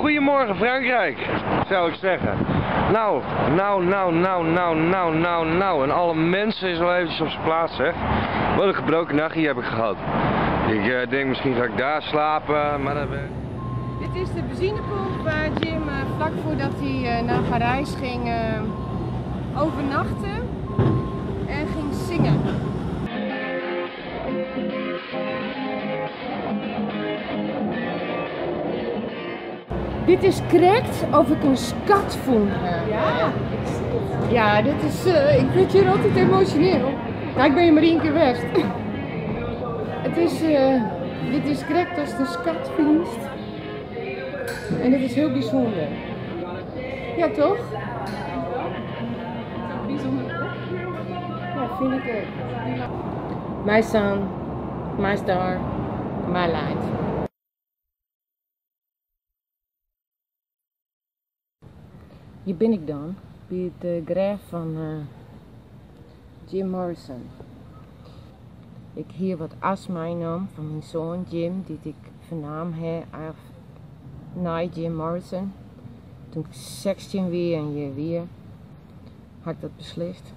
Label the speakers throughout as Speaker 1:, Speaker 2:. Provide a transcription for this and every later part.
Speaker 1: Goedemorgen Frankrijk, zou ik zeggen. Nou, nou, nou, nou, nou, nou, nou, nou. En alle mensen is wel eventjes op zijn plaats, zeg. Wat een gebroken nachtje heb ik gehad. Ik denk misschien ga ik daar slapen, maar dan...
Speaker 2: Dit is de benzinepomp waar Jim vlak voordat hij naar Parijs ging overnachten en ging zingen. Dit is correct of ik een skat vond.
Speaker 3: Ja,
Speaker 2: ja, dit is, ik word hier altijd emotioneel. Ja, ik ben hier maar één keer geweest. Dit is correct als de skatvindst. En dit is heel bijzonder. Ja, toch?
Speaker 3: Bijzonder.
Speaker 2: Ja, vind ik ook. My son, my star, my light. Hier ben ik dan, bij het graf van Jim Morrison. Ik hier wat as meenam van mijn zoon Jim, die ik vernaam heb af naar Jim Morrison. Toen ik 16 weer en je weer, had ik dat beslist.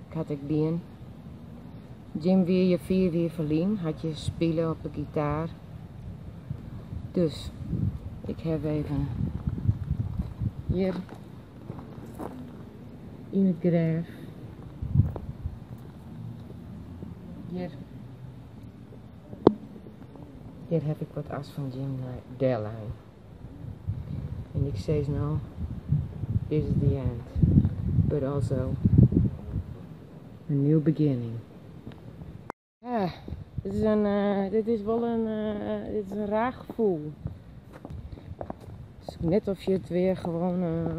Speaker 2: Ik had ik bien. Jim weer je 4 weer verlien, had je spelen op de gitaar. Dus, ik heb even hier in het graf. Hier. Hier heb ik wat as van Jim Derlijn. En ik zeg nou, this is the end. But also a new beginning. Ja, dit is wel dit is een raar gevoel. Het is net of je het weer gewoon,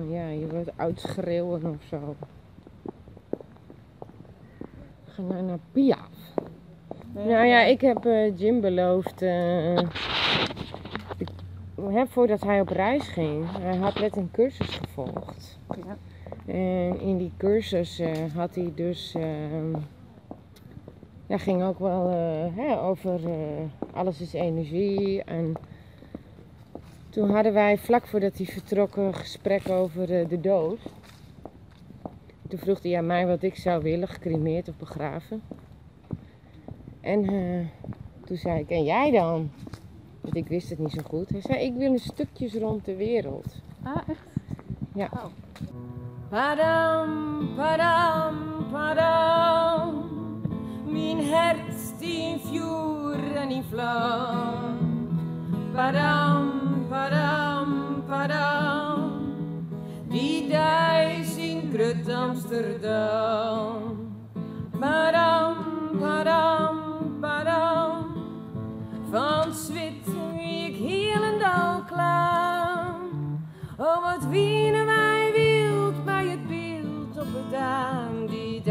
Speaker 2: ja, je wordt uitschreeuwen. We gaan nou naar Piaf.
Speaker 3: Nee,
Speaker 2: Nou ja, ik heb Jim beloofd, voordat hij op reis ging, hij had net een cursus gevolgd. En in die cursus had hij dus, ja, ging ook wel over alles is energie. En toen hadden wij vlak voordat hij vertrok een gesprek over de dood. Toen vroeg hij aan mij wat ik zou willen, gecremeerd of begraven. En toen zei ik, en jij dan? Want ik wist het niet zo goed. Hij zei, ik wil een stukjes rond de wereld.
Speaker 3: Ah, echt?
Speaker 2: Ja.
Speaker 3: Oh.
Speaker 2: Padam, padam, padam. Mijn hart in vuur en in vlam. Padam, padam, padam. Die duis in grut Amsterdam. Padam, padam, padam. Van zwit wie ik helendal klaar. Oh, wat wienen wij wild bij het beeld op het dam. Die